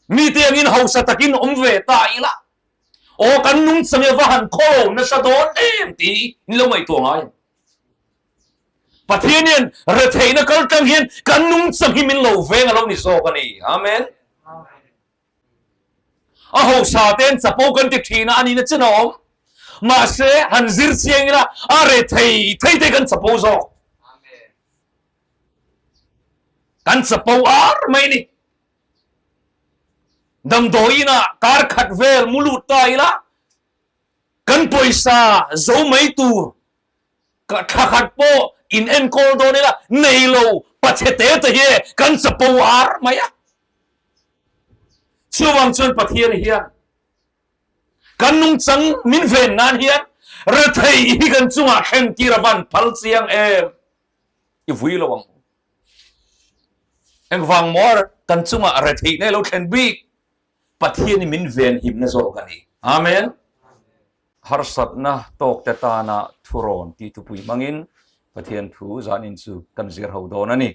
Mite angin hausa takin awm ve ta ila, aw kan nungchang hi a va han khaw lo nasa dawn em tih in lo ngaihtuah ngai ang. Pathian hian retheihna kal tang hian kan nungchang hi min lo veng a lo ni zawk a ni. Amen. A hausa ten chapo kan ti thin a, a nihna chen a awm. Mahse, han zir chiang ila, a rethei thei te kan chapo zawk. Kan chapo ar mai ni. Damdawiin ah kar khat vel mu lut ta ila, kan pawisa zo mai tur thla khat pawh in enkawl dawn ila, nei lo pachhe te te hi kan chapo ar mai a. Chuvang chuan Pathian hian kan nungchang min ven nan hian rethei hi kan chungah thlen tir a van phal chiang em? I vui lo ang. Engvang maw kan chungah retheihna i lo thlen bik? Pathian hi min venhimna zawk a ni. Amen. Harsatna tawkte tana thurawn tih thupui hmangin Pathian thu zanin chu kan zir ho dawn a ni.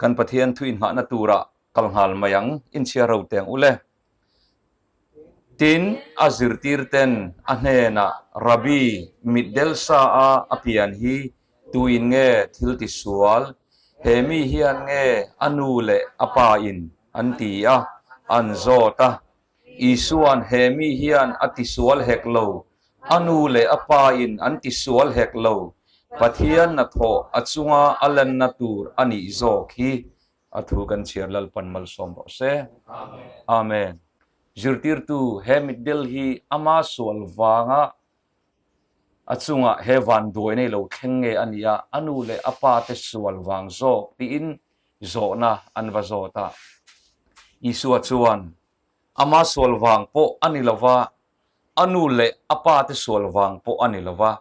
Kan Pathian thu inghahna turah kal nghal mai ang, inchhiar ho teng ule. Tin, a zirtirten a hnenah, Rabbi, mitdel sa a a pian hi tuin nge thil ti sual? He mi hian nge a nu leh a pa in an ti a, an zawt a. Isua'n he mi hian a ti sual hek lo, a nu leh a pa in an ti sual hek lo, Pathian hnathawh a chunga a lenna tur a nih zawk hi A thu kan chhiar Lalpan malsawm rawh se. Amen. Zirtirtu he mitdel hi ama sual vanga a chungah he vanduai nei lo thleng nge a nia, a nu leh a pa te sual vang zawk tiin zawhna an va zawt a. Isua chuan ama sual vang pawh a ni lova, a nu leh a pa te sual vang pawh a ni lova,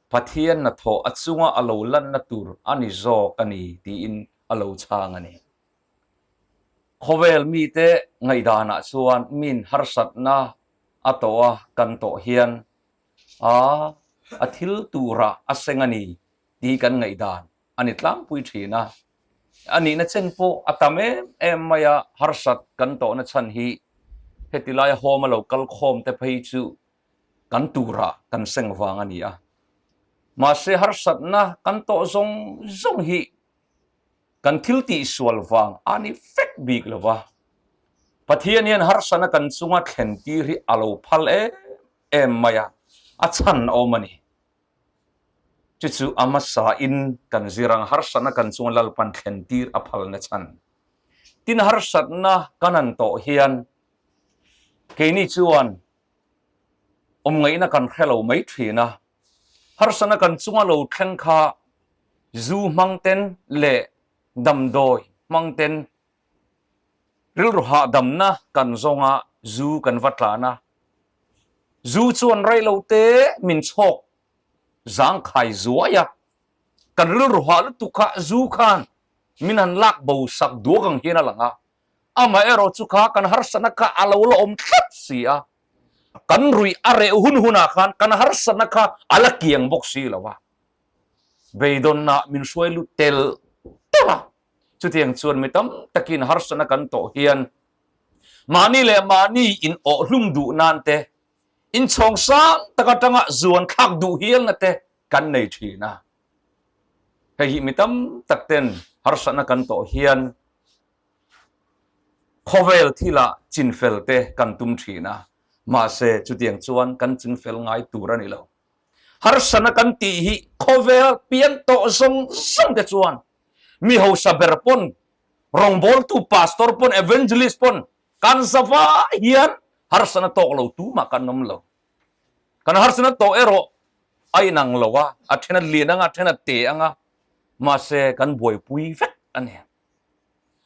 Pathian hnathawh a chunga a lo lanna tur a ni zawk a ni tiin a lo chhang a ni. Khawvel mite ngaihdanah chuan min harsatna a tawh a kan tawh hian a a thil turah a seng a ni tih kan ngaihdan a ni tlangpui thin a. A nihna chen pawh a tam em em mai a, harsat kan tawhna chhan hi heti laia home a lo kal khawm te phei chu kan turah kan seng vang a ni a. Mahse harsatna kan tawh zawng zawng hi kan thil tihsual vang a ni vek bik lo va. Pathian hian harsatna kan chunga thlen tir hi a lo phal em em mai a, a chhan a awm a ni. Chu chu a hmasa in kan zir ang harsatna kan chunga Lalpan thlen tir a phalna chhan. Tin harsatna kan han tawh hian keini chuan awm ngaihna kan hre lo mai thin a, harsatna kan chunga lo thleng kha zu hmang ten leh damdawi hmang ten rilru hahdamna kan zawng a, zu kan va tlan a, zu chuan rei lo te min chhawk zangkhai zuai a, kan rilru hah lutuk kha zu khan min han lak bo sak duak ang hian a lang a. Amaherawh chu kha kan harsatna kha a lo la awm tlat si a, kan ruih a reh hun hunah khan kan harsatna kha a la kiang bawk si lo a, beidawnna min hruai lut tel tel a. Chutiang chuan mi tam takin harsatna kan tawh hian mahni leh mahni in awhhlum duh nan te, inchhawng sang tak atanga zuan thlak duh hialna te kan nei thin a. Hei hi mi tam tak ten harsatna kan tawh hian Khawvel thilah chinfel te kan tum thin a, mahse chutiang chuan kan chingfel ngai tur a ni lo. Harsana kan tih hi khawvel pian tawh zawng zawng te chuan mi hausa ber pawn, rawngbawltu pastor pawn, evangelist pawn kan zava hian harsana tawk lo tumah kan awm lo. Kan harsana tawh erawh a inang lo a, a then a lian ang a, a then a te ang a, mahse kan buaipui vek a ni.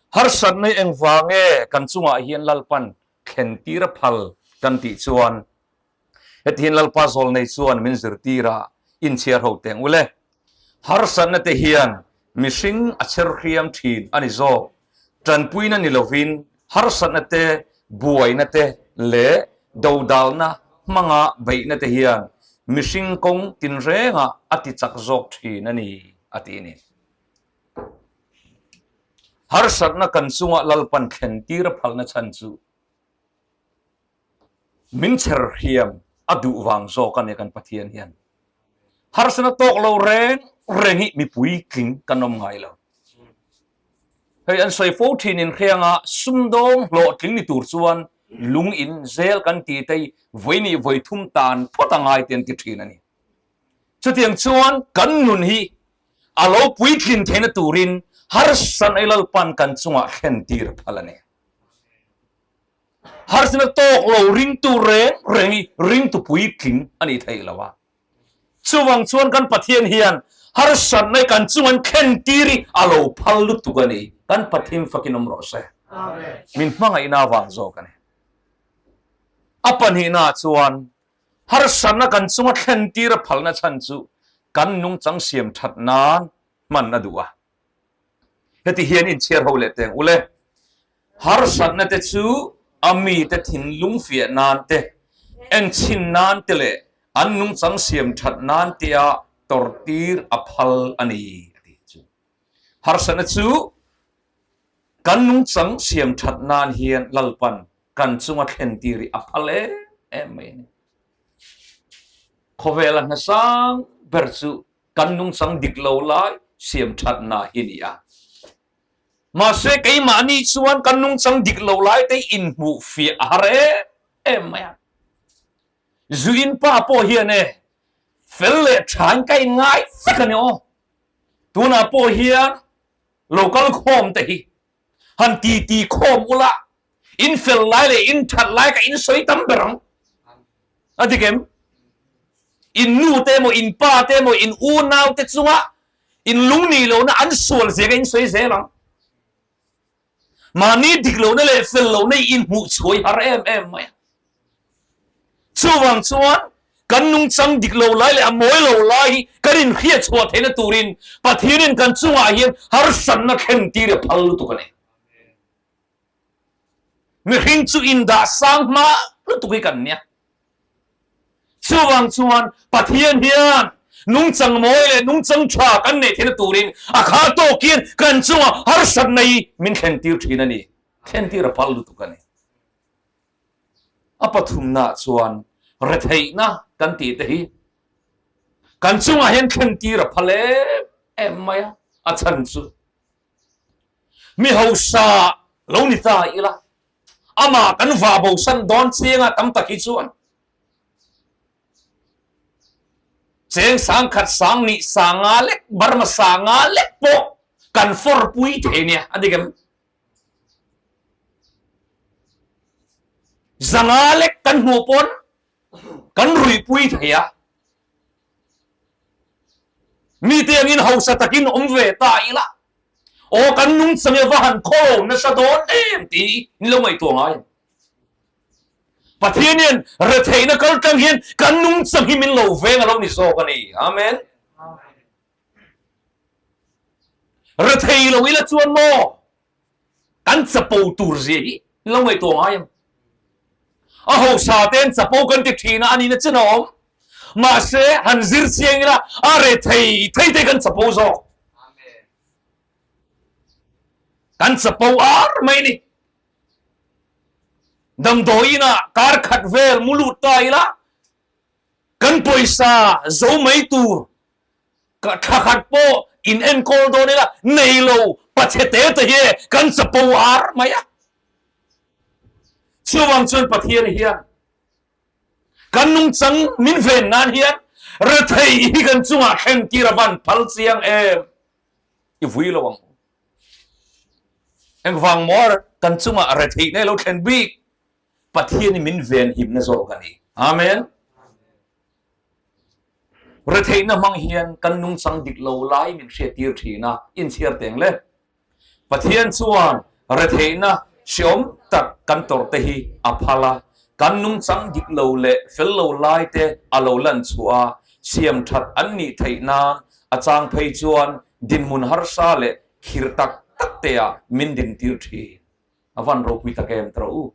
Harsatna hi engvang nge kan chungah hian Lalpan thlen tir a phal kan tih chuan heti hian Lalpa zawlnei chuan min zirtir a, inchhiar ho teng ule. Harsatna te hian mihring a chher hriam thin a ni zawk. Tanpuina ni lovin harsatna te, buaina te leh dodalna hmanga beihna te hian mihring kawng tinrengah a ti chak zawk thin a ni, a ti ni. Harsatna kan chunga Lalpan thlen tir a phalna chhan chu. Min chher hriam a duh vang zawk a ni kan Pathian hian. Harsana tawk lo reng reng hi mipui tling kan awm ngai lo. Hei an sawi fo thin in hrianga sumdawng hlawhtling ni tur chuan lung in zel kan ti te hi vawi nih vawi thum tan phawt a ngai te an ti thin a ni. Chutiang chuan kan nun hi a lo puitlin theihna turin harsan ei Lalpan kan chungah thlen tir phal a ni. Harsana tawk lo ringtu reng reng hi ringtu puitling a nih theih lo a. Chuvang chuan kan Pathian hian harsatna hi kan chung an thlen tir hi a lo phal lutuk a ni. Kan Pathian fakin awm rawh se. Min hmangaihna avang zawk a ni. A pahnihna chuan harsatna kan chunga thlen tir a phalna chhan chu kan nungchang siam that nan hman a duh a. Heti hian inchhiar ho leh teng ule. Harsatna te chu a mite thinlung fiah nan te, enchhin nan te leh an nungchang siam that nan tia tawrhtir a phal a ni a ti chu. Harsatna chu kan nungchang siam that nan hian Lalpan kan chunga thlen tir hi a phal em em mai a ni. Khawvela hna sang ber chu kan nungchang dik lo lai siam thatna hi ni a. Mahse keimahni chuan kan nungchang dik lo lai te inhmuh fiah a har em em mai a. Zuin pa pawh hian e fel leh thain ka inngai vek a ni aw. Tunah pawh hian local khawm te hi han ti ti khawm ula in fel lai leh in that lai ka in sawi tam ber ang a dik em in nu te emaw in pa te emaw in unau te chunga in lung ni lohna an sual zia ka in sawi zel ang mahni dik lohna leh fel lohna in hmuh chhuai har em em mai a Chuvang chuan kan nungchang dik lo lai leh a mawi lo lai hi kan inhriat chhuah theihna turin Pathianin kan chungah hian harsatna thlen tir a phal lutuk a ni. Mihring chu indah sang hma lutuk hi kan nia. Chuvang chuan Pathian hian nungchang mawi leh nungchang tha kan neih theihna turin a kha tawkin kan chungah harsatna hi min thlen tir thin a ni. Thlen tir a phal lutuk a ni. A pathumnaah chuan retheihna kan tih te hi kan chungah hian thlen tir a phal em em mai a, a chhan chu mi hausa lo ni ta ila amah kan vah bosan dawn chianga tam tak hi chuan cheng sangkhat sang nih sanga lek Burma sanga lek pawh kan fawr pui thei nia a dik em? Zanga lek kan hmuh pawn kan ruihpui thei a. Mite angin hausa takin awm ve ta ila, aw kan nungchang e va han khaw lo nasa dawn em tih ni lo ngaihtuah ngai. Pathian hian retheihna kal tlang hian kan nungchang hi min lo veng a lo ni zawk a ni. Amen. Rethei lo ila chuan maw kan chapo tur zia hi lo ngaihtuah ngai ang. A hausa te an chapo kan ti thin a, a nihna chen a awm. Mahse han zir chiang ila a rethei thei te kan chapo zawk. Kan chapo ar mai ni. Damdawiin ah kar khat vel mu lut ta ila kan pawisa zo mai tur Ka thla khat pawh in enkawl dawn ila nei lo pachhe te te hi kan chapo ar mai a. Chuvang chuan Pathian hian kan nungchang min ven nan hian rethei hi kan chungah thleng tir a van phal chiang em i vui lo ang u. Engvang maw kan chungah retheih nei lo thlen bik Pathian hi min ven himna zawk a ni. Amen. Retheihna hmang hian kan nungchang dik lo lai min hriattir thin a, inchhiar teng le. Pathian chuan retheihna hreawm tak kan tawrh te hi a phal a, kan nungchang dik lo leh fel lo lai te a lo lan chhuah a, siam that an nih theih nan a chang phei chuan dinhmun harsa leh khirh tak tak te ah min dintir thin. A van ropui tak em tawh u.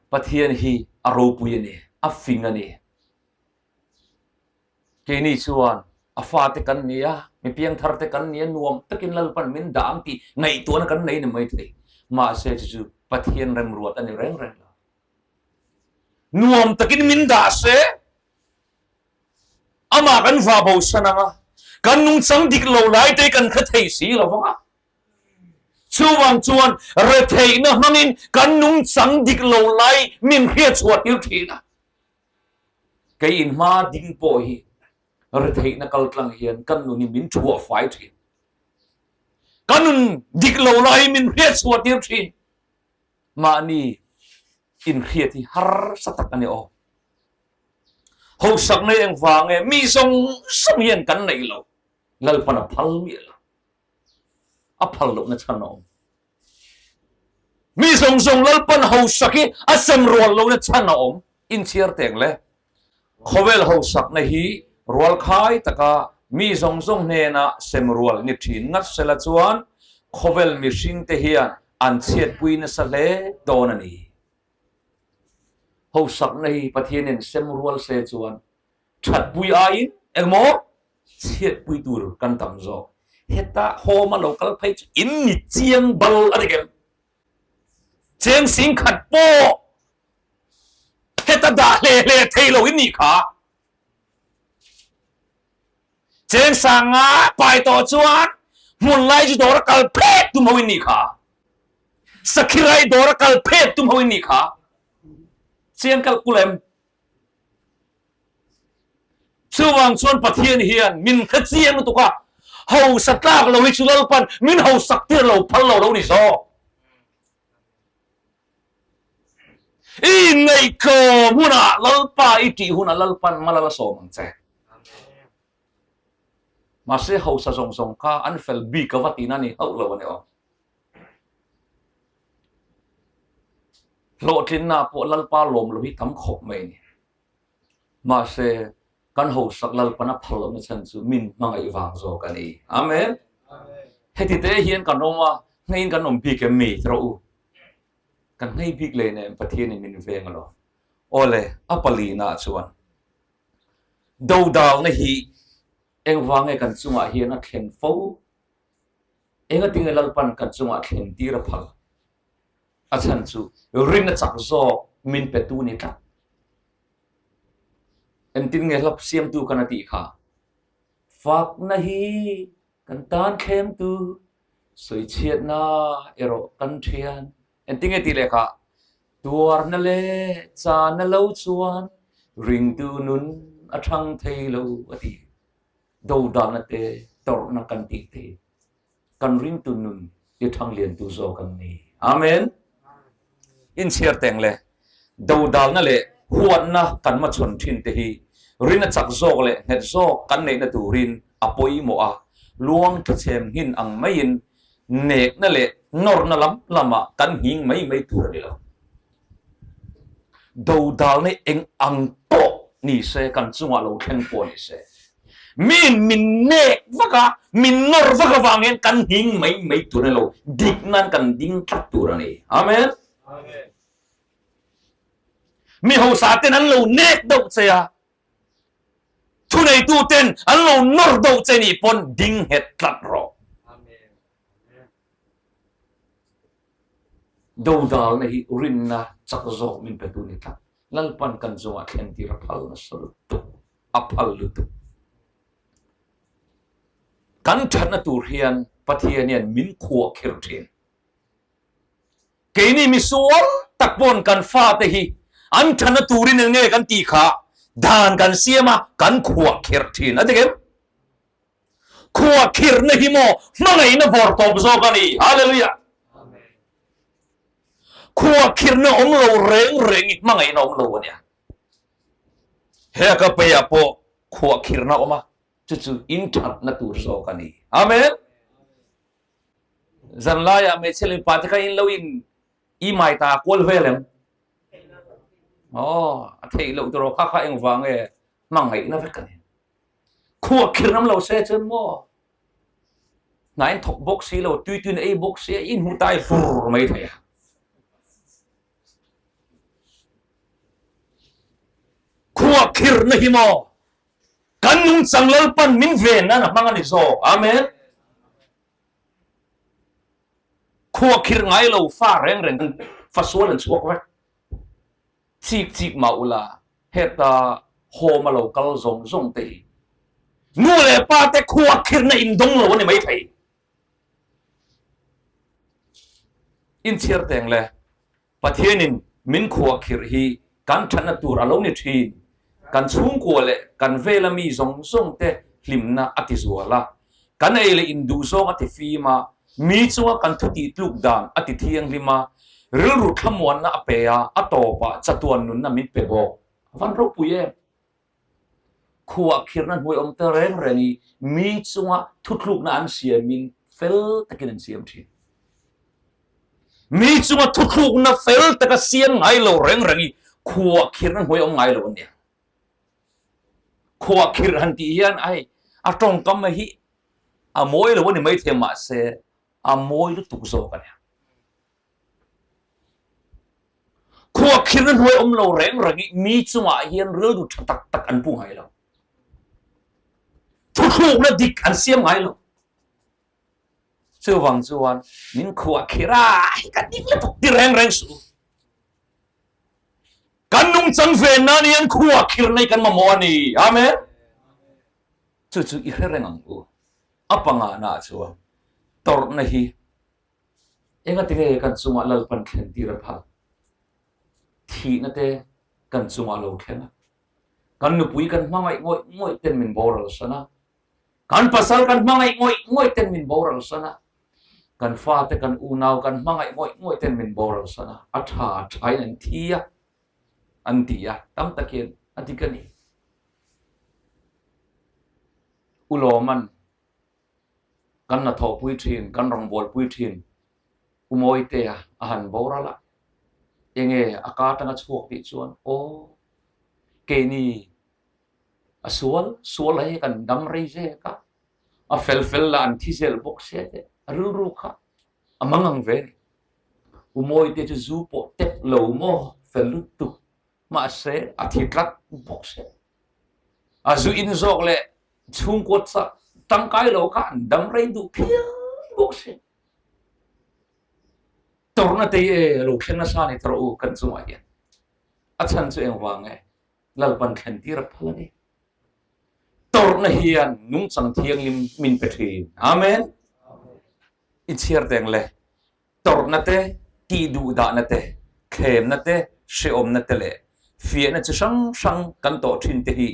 Pathian hi a ropui a ni, a fing a ni. Keini chuan a fate kan ni a, mi piangthar te kan ni a, nuam takin Lalpan min dah ang tih ngaihtuahna kan nei ni mai thei. Mahse chu chu Pathian remruat a ni reng reng lo. Nuam takin min dah se, amah kan vah bosan ang a, kan nungchang dik lo lai te kan hre thei si lo vang a. Chuvang chuan retheihna hmangin kan nungchang dik lo lai min hriatchhuah tir thin a. Kei inhma ding pawh hi retheihna kaltlang hian kan nun hi min thuah fai thin. Ka nun dik lo lai hi min hriatchhuah tir thin. Mahni inhriat hi harsa tak a ni aw. Hosakna hi engvang nge mi zawng zawng hian kan neih lo. Lalpan a phal miah lo. A phal lohna chhan a awm. Mi zawng zawng Lalpan hosak hi a sem rual lohna chhan a awm. Inchhiar teng le. Khawvel hosakna hi rualkhai taka mi zawng zawng hnena sem rual ni thin ngat sela chuan khawvel mihringte hian an chhiatpui nasa hle dawn a ni. Hosakna hi Pathianin sem rual se chuan thatpui aiin engmaw chhiatpui tur kan tam zawk. Heta home a lo kal phei chu in ni chiang bal a ni kem. Cheng sing khat pawh heta dah hle hle thei lo in nih kha. Cheng sanga pai tawh chuan hmun lai chu dawr a kal phet tum ho in nih kha. Sakhirai dawr a kal phet tum ho in nih kha. Chiang kal kul em? Chuvang chuan Pathian hian min hre chiang lutuk a, hausa tlak lo hi chu Lalpan min hausak tir lo phal lo lo ni zawk. I inngaihtlawm hunah Lalpa i tih hunah Lalpan mal a la sawm ang che. Mahse hausa zawng zawng kha an fel bik a va tihna a ni hauh lo a ni aw. Hlawhtlinna pawh Lalpa lawm lo hi tam khawp mai a ni. Mahse, kan hausak Lalpan a phal lohna chhan chu min hmangaih vang zawk a ni. Amen. Heti te hian kan awm a, hneiin kan awm bik em mi ti rawh u. Kan hnei bik lei nen Pathianin min veng alawm. Awle, a palina chuan dodalna hi engvange kan chungah hian a thlen fo? Engatinge Lalpan kan chungah thlen tir a phal? A chhan chu rin a chak zawk min petu ni tlat. Engtin nge hlap siamtu khan a tih kha? Fakna hi kan tan thlemtu, sawichhiatna erawh kan thian. Engtin nge tih leh kha? Tuarna leh chana lo chuan ringtu nun a thang thei lo a ti. Dodalna te tawrhna kan tih te kan ringtu nun i thangliantu zawk an ni. Amen. Inchhiar teng le dodalna leh huatna kan hmachhawn thin te hi rin a chak zawk leh nghet zawk kan neihna turin a pawimawh a, luang thachhem nghin ang maiin nekna leh nawrna lam lamah kan nghing mai mai tur a ni lo. Dodalna eng ang pawh ni se, kan chungah lo thleng pawh ni se, miin min nek vak a, min nawr vak avang hian kan nghing mai mai tur a ni lo, dik nan kan ding tlat tur a ni. Amen. Mi hausa ten an lo nek deuh che a, thuneitu ten an lo nawr deuh che nih pawn ding nghet tlat rawh. Dodalna hi rinna chak zawk min petu ni tlat. Lalpan kan chungah thlen tir a phal nasa lutuk, a phal lutuk. Kan thatna tur hian Pathian hian min khuah khir thin. Keini misual tak pawn kan fate hi an thatna turin eng nge kan tih kha dan kan siam a, kan khuah khir thin a ti em? Khuakhirhna hi maw hmangaihna vawr tawp zawk a ni. Hallelujah! Khuakhirhna awm lo reng reng hi hmangaihna awm lo a nia. He a ka peiah pawh khuakhirhna awm a, chu chu inthatna tur zawk a ni. Amen! Zanlaiah hmeichhia leh mipa te kha in lo in i mai ta kual vel em? Aw, a theih loh tur kha kha engvang nge hmangaihna vek a ni. Khuah khir ngam lo se chuan maw hna in thawk bawk si lo, tui tuin ei bawk si a, in hmu tai hlur mai thei a. Khuah khirna hi maw kan nungchang Lalpan min ven nan a hmang a ni zawk. Amen. Khuah khir ngai lo fa reng reng fa sual an chhuak vek. Chik chik mah ula, heta home a lo kal zawng zawng te hi nu leh pa te khua khirna indawng lo a ni maithei. Inchhiar teng le, Pathianin min khua khirh hi kan thatna tur a lo ni thin. Kan chhungkua leh kan vela mi zawng zawng te hlimna a ti zual a, kan ei leh induh zawng a ti fim a, mi chunga kan thu tih tluk dan a ti thianghlim a, rilru thlamuanna a pe a, a tawpah chatuan nunna min pe bawk. A van ropui em? Khuah khirhna hnuai awm ta reng reng i mi chunga thutlukna an siamin fel takin an siam thin. Mi chunga thuthlukna fel taka siam ngai lo reng reng i khuah khirhna hnuai awm ngai lo an nia. Khuah khirh han tih hian ai a tawngkam hi a mawi lo a ni maithei mahse a mawi lutuk zawk a nia. Khuakhirna hnuai awm lo reng reng i mi chungah hian rilru tha tak tak an pu ngai lo. Thuthlukna dik an siam ngai lo. Chuvang chuan min khuakhir a, hi ka dik lutuk ti reng reng suh u. Kan nungchang ven nan hian khuakhirna hi kan mamawh a ni. Amen. Chu chu i hre reng ang u. A pangana chuan tawrhna hi Engatinge kan chungah Lalpan thlen tir a phal? Thihna te kan chungah lo thleng a. Kan nupui kan hmangaih ngawih ngawih ten min boral san a. Kan pasal kan hmangaih ngawih ngawih ten min boral san a. Kan fate kan unau kan hmangaih ngawih ngawih ten min boral san a. A tha thain an thi a, an ti a, tam takin a dik a ni. U Lawman Kan hnathawhpui thin, kan rawngbawlpui thin U Mawitea a han boral a, enge a ka atanga chhuak tih chuan aw keini a sual sual hei kan dam rei zek a, a fel fel lah an thi zel bawk sia teh a rilru kha a mang ang ve a ni. U Mawitea chu zu pawh tep lo maw fel lutuk Mahse, a thi tlat bawk se. A zu in zawk leh chhungkua tangkai lo kha an dam rei duh phian bawk se. Tawrhna te hi e lo thleng nasa a ni tawrh u kan chungah hian. A chhan chu engvang nge? Lalpan thlen tir a phal a ni. Tawrhna hian nungchang thianghlim min pe thin. Amen. I chhiar teng le. Tawrhna te, tihduhdahna te, thlemna te, hrehawmna te leh fiahna chi hrang hrang kan tawh thin te hi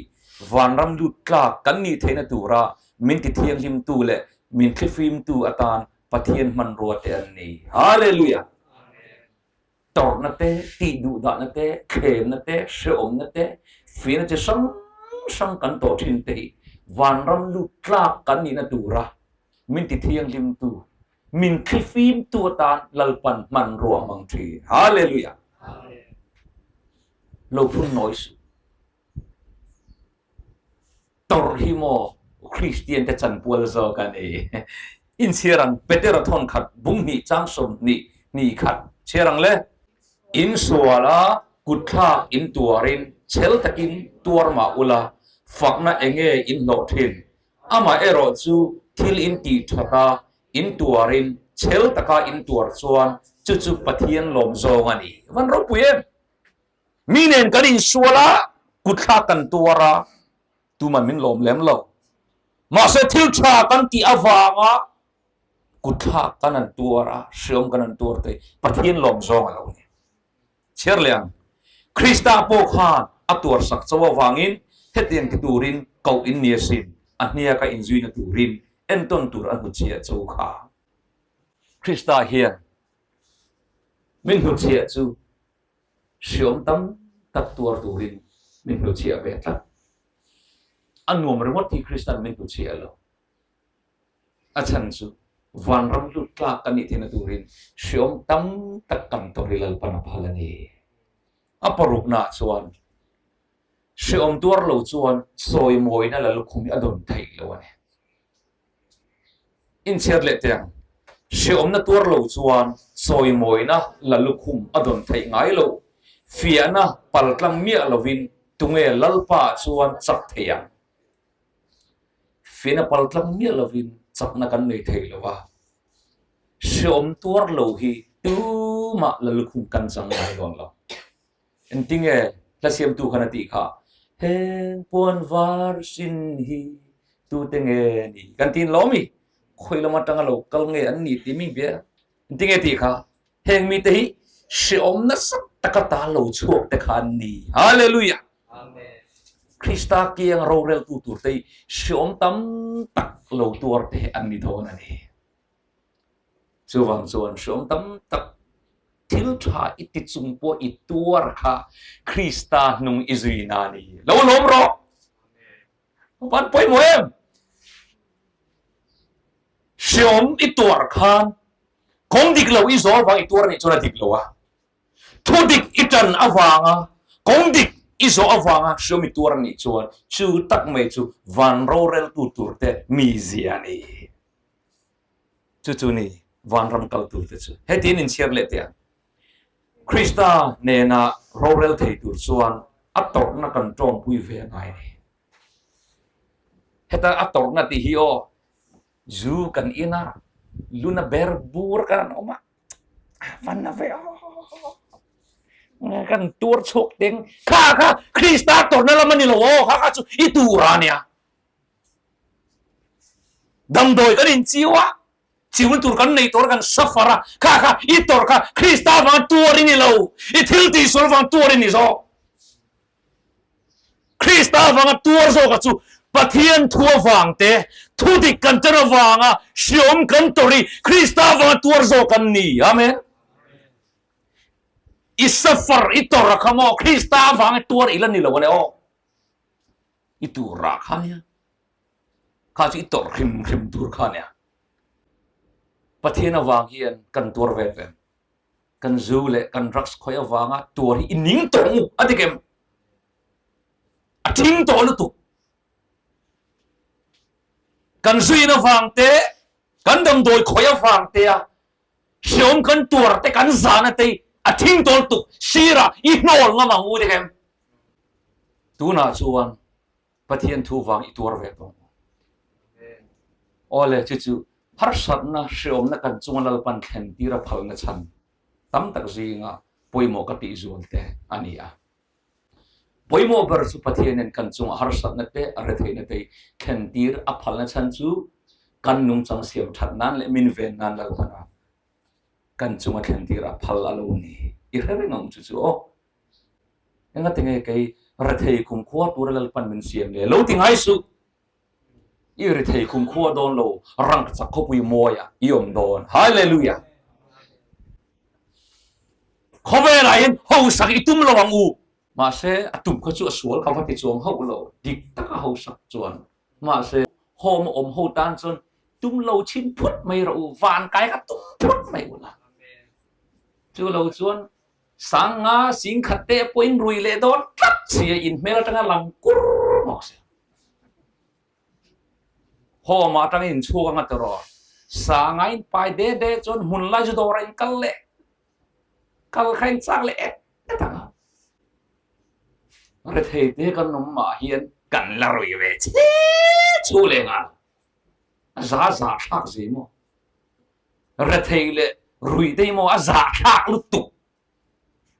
vanram lut tlak kan nih theihna tura min tithianghlimtu leh min thlifimtu atan Pathian hmanrua te an ni. Hallelujah! Tawrhna te, tihduhdahna te, thlemna te, hrehawmna te, fiahna chi hrang hrang kan tawh thin te hi vanram lut tlak kan nihna tura min tithianghlimtu Min thlifimtu atan Lalpan hmanrua a hmang thin. Hallelujah! Lo phun nawi suh. Tawrh hi maw Kristian te chanpual zawk a ni. Inchhiar ang Petera thawn khat bung hnih chang 20 hnih khat chhiar ang le. In sual a, kutthlak in tuarin chhel takin tuar mah ula, fakna enge in hlawh thin? Amaherawh chu thil in tih that a, in tuarin chhel taka in tuar chuan chu chu Pathian lawm zawng a ni. Van ropui em! Mi nen kan insual a, kutthlak kan tuar a, tuman min lawm lem lo. Mahse thil tha kan tih avanga kutthlak kan han tuar a, hriawm kan han tuar te Pathian lawm zawng a lo ni. Chhiar leh ang. Krista pawh khan a tuarsak cho avangin hetiang ti turin koh in ni asin, a hniaka inzuina turin entawn tur a hnuchhiah cho kha. Krista hian min hnuchhiah chu hriawm tam tak tuar turin min hnuchhiah ve tlat. A nuam ringawt hi Krista'n min hnuchhiah lo. A chhan chu vanram lut tlak kan nih theihna turin hriawm tam tak kan tawrh hi Lalpan a phal a ni. A paruknaah chuan hriawm tuar lo chuan sawimawina la lukhum hi a dawn theih lo a ni. Inchhiat leh teh ang, hriawmna tuar lo chuan sawimawina la lukhum a dawn theih ngai lo. Fiahna paltlang miah lovin tunge Lalpa chuan chak thei ang? Fina pal tlang miah lovin chakna kan nei thei lo a, hreawm tuar lo hi tumah la lukhum kan chang ngai dawn lo. Engtinge hla siamtu khan a tih kha? Heng puan var sin hi tute nge ni? Kan tiin lo mi? Khawi lam atanga lo kal nge an ni tih mi bia? Engtinge tih kha? Heng mite hi hreawm nasa taka ta lo chhuak te kha an ni. Hallelujah! Krista kiang roreltu tur te hi hreawm tam tak lo tuar te an ni dawn a ni. Chuvang chuan hreawm tam tak thil tha i ti chung pawh i tuar kha Krista hnung i zui na a ni. Lo lawm rawh! Van pawimawh em? Hreawm i tuar khan kawng dik lo i zawl vang i tuar nih chuan a dik lo a. Thu dik i tan avanga kawng dik i zawh avanga hreawm i tuar nih chuan chu tak mai chu van roreltu turte mizia a ni. Chu chu ni vanram kal tur te chu. Hetin inchhiar leh teh ang. Krista nena rorel thei tur chuan a tawrhna kan tawngpui ve a ngai ni. Heta a tawrhna tih hi aw zu kan in a, luna ber bur kan an awm a, van na ve aw kan tuar chhuak teng kha kha Krista tawrhna lam a ni lo aw kha kha chu i tur a nia. Damdawi kan inchiu a, chiun tur kan nei tur kan suffer a, kha kha i tawrh kha Krista vang tuar i ni lo, i thil tihsual vang tuar i ni zawk. Krista vanga tuar zawka chu Pathian thu avang te, thu dik kan tel avanga hriawm kan tawrh i Krista vanga tuar zawk kan ni. Amen. I suffer i tawrh a kha maw Krista avanga tuar i la ni lo a ne aw. I tur rah kha nia. Kha chu i tawrh hrim hrim tur kha nia. Pathian avang hian kan tuar ve em. Kan zu leh kan drugs khawih avanga tuar hi i ning tawh ang u a ti kem. A thing tawh lutuk. Kan zuin avang te, kan damdawi khawih avang te a Hreawm kan tuar te kan zan a tei a thing tawl tuk sirah i hnawl ngam ang u dik em? Tunah chuan Pathian thu vang i tuar ve tawh ang. Awle chu chu harsatna hreawmna kan chunga Lalpan thlen tir a phalna chhan tam tak zinga pawimawh ka tih zual te a ni a. Pawimawh ber chu Pathianin kan chunga harsatna te a retheihna te thlen tir a phalna chhan chu kan nungchang siam that nan leh min ven nan Lalpana kan chunga thlen tir a phal a lo ni. I hre reng ang chu chu aw. Engati nge kei rethei kumkhua tura Lalpan min siam le? Lo ti ngai suh. I rethei kumkhua dawn lo, rank chak khawpui mawiah i awm dawn. Hallelujah! Khawvelah hian hausak i tum lo ang u. Mahse, a tum kha chu a sual ka va ti chuang hauh lo, dik taka hausak chuan. Mahse, home a awm ho tan chuan tum lo chhin phut mai rawh u, van kai kha tum phut mai u la. Chu lo chuan sanga singkhat te pawhin rui leh dawn tlat sia inhmel atanga lang kur bawk sia. Home ah atangin inchhuk anga ti rawh. Sanga in pai de de chuan hmun lai chu dawrah in kal leh kal kha in chak leh et et ang a. Rethei te kan awm mah hian kan la rui ve che chu leh nghal. A za za thlak zi maw. Rethei leh rui te hi maw a za thlak lutuk.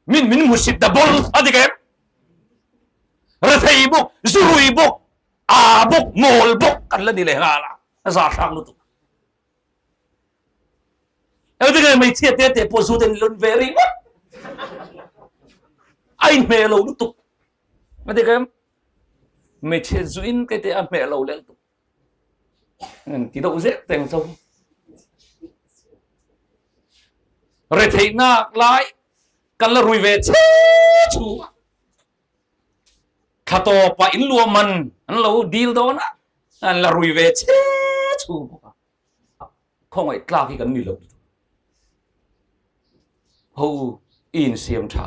Min min hmusit ta bawlh a ti kem. Rethei bawk, zurui bawk, aa bawk, mawl bawk kan la ni leh nghal a, a za hrang lutuk. Engti nge hmeichhia te te pawh zu te an lun ve ringawt. A inhmeh lo lutuk. A ti kem. Hmeichhia zu in te te a hmeh lo leh lutuk. Ti deuh zet teng chu. Retheihnak lai kan la rui ve che chu. Thla tawpah in luah man an lo dil dawn a, an la rui ve che chu bawk a. Khawngaih tlak hi kan ni lo. Ho i insiam tha.